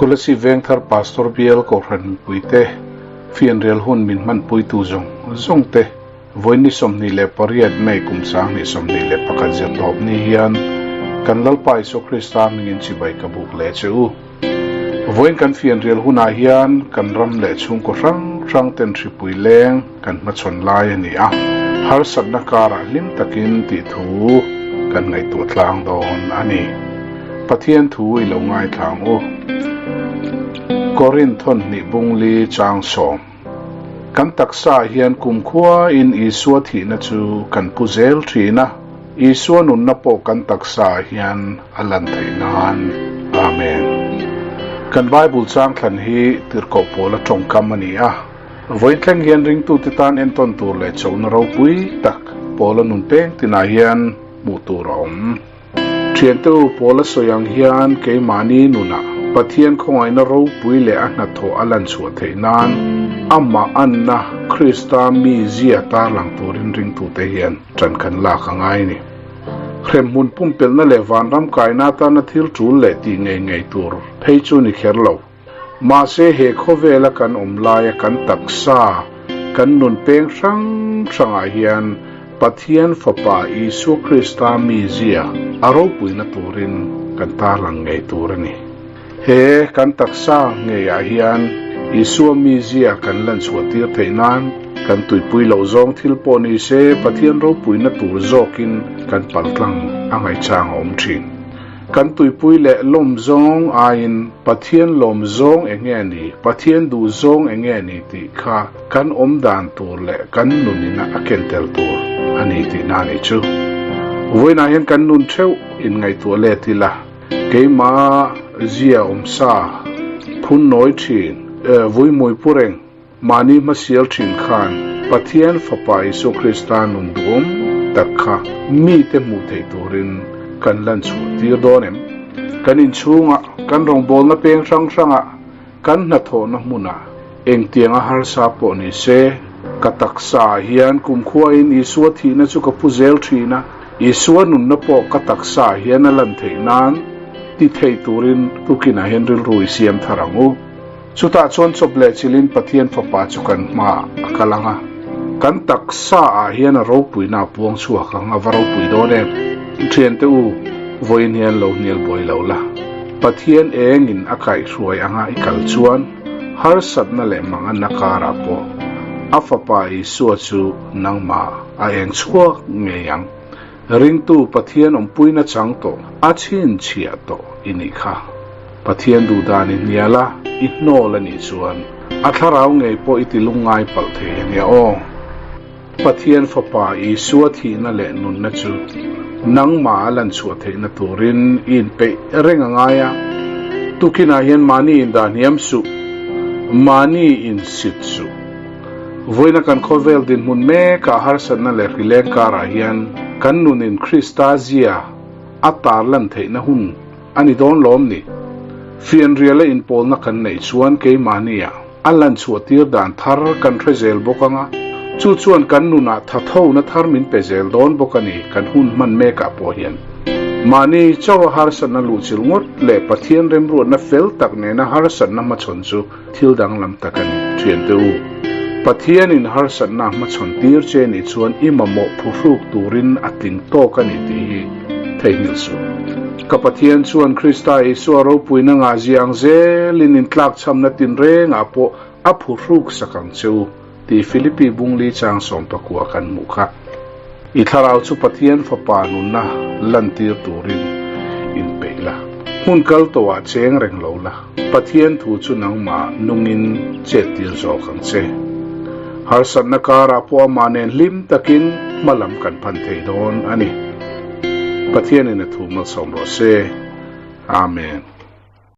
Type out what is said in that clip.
Kolasib Vengthar Pastor Bial Kohhran mipuite fianrial hun min hmanpuitu zawng zawng te vawi ni 28 May kum 2021 zirtawp ni hian kan Lalpa Isua Krista hmingin chibai ka buk leh che u. Vawiin kan fianrial hunah hian kan ram leh chhungkaw hrang hrang ten hripui leng kan hmachhawn lai a ni a, harsatna karah hlim takin tih thu kan ngaihtuah tlang dawn a ni. Pathian thu i lo ngaithla ang u. Korinth thawnhnih bungli chang sawm. Kan taksa ah hian kumkhua in Isua thihna chu kan pu zel thin a, Isua nunna pawh kan taksa ah hian a lan theih nan. Amen. Kan Bible chang thlan hi tirhkoh pawl a tawngkam a ni a. Vawiin thleng hian ringtute tan entawn tur leh chona ropui tak pawl a nun peng tinah hian hmuh tur a awm. Thiante u pawl a sawi ang hian keimahni nunah Pathian khawngaihna ropui leh a hnathawh a lan chhuah theih nan amah anna Krista mizia tarlang turin ringtute hian ṭan kan lak a ngai a ni. Hremhmun pumpelhna leh vanram kaina atana thil ṭul leh tih ngei ngei tur phei chu ni kher lo. Mahse he khawvela kan awm laia kan taksa, kan nun peng hrang hrangah hian Pathian Fapa Isua Krista mizia a ropuina turin kan tarlang ngei tur a ni. He kan taksa ngeiah hian Isua mizia kan lanchhuah tir theih nan kan tuipui loh zawng thil pawh ni se Pathian ropuina tur zawkin kan paltlang a ngaihchang a awm thin. Kan tuipui leh lawm zawng aiin Pathian lawm zawng eng nge ni, Pathian duh zawng eng nge ni tih kha kan awm dan tur leh kan nunin a ken tel tur a ni tihna a nih chu. Vawiinah hian kan nun theuh in ngaihtuah let ila, keimah zia awm sa, phun nawi thin, vuimui pu reng, Mahni hmasial thin khan Pathian Fapa Isua Krista nun duhawm tak kha mite hmuh theih turin kan lan chhuah tir dawn em? Kan inchhungah, kan rawngbawlna peng hrang hrangah, kan hnathawhna hmunah engtianga harsa pawh ni se, ka taksa ah hian kumkhuain Isua thihna chu ka pu zel thin a, Isua nunna pawh ka taksa ah hian a lan theih nan ti thei turin tukinah hian rilru i siam thar ang u. Chutah chuan chawp leh chilhin Pathian Fapa chu kan hmaah a kal ang a, kan taksa ah hian a ropuina a puang chhuak ang, a va ropui dawn em? Thiante u, vawiin hian lo hnial buai lo la, Pathian engin a kaihhruai anga i kal chuan harsatna leh manganna karah pawh a Fapa Isua chu nangmah a eng chhuak ngei ang. Ringtu Pathian awmpuina chang tawh a chhinchhiah tawh i nih kha. Pathian duhdan i hnial a, i hnawl a nih chuan a thlarau ngei pawh i ti lungngai palh thei a nia aw. Pathian Fapa Isua thihna leh nunna chu nangmah a lanchhuah theihna turin i inpeih reng a ngai a. Tukinah hian mahni indah hniam suh, mahni insit suh. Vawiina kan khawvel dinhmun mekah harsatna leh hrileng karah hian kan nunin Krista zia a tarlan theihna hun a ni dawn lawm ni? Fianriala inpawlna kan neih chuan keimahnia a lanchhuah tir dan thar kan hre zel bawk ang a, chu chuan kan nunah thathona thar min pe zel dawn bawk a ni kan hun hman mekah pawh hian. Mahni chauha harsatna luhchilh ngawt leh Pathian remruatna fel tak nena harsatna hmachhawn chu Thil danglam tak a ni, thiante u. Pathianin harsatna hmachhawn tir che nih chuan i mamawh phuhruk turin a tling tawk a ni tih hi theihnghilh suh. Ka Pathian chuan Krista Isua ropuina ngahzia ang zelin intlakchhamna tinrengah pawh a phuhruk sak ang che u tih Philippi bungli chang sawmpakua kan hmuh kha. I thlarau chu Pathian Fapa nunna lantir turin inpeih la. Hmun kal tawhah cheng reng lo la, Pathian thu chu nangmah nungin chettir zawk ang che. Harsatna karah pawh amah nen hlim takin hma lam kan phan thei dawn a ni. Pathianin a thu malsawm rawh se. Amen.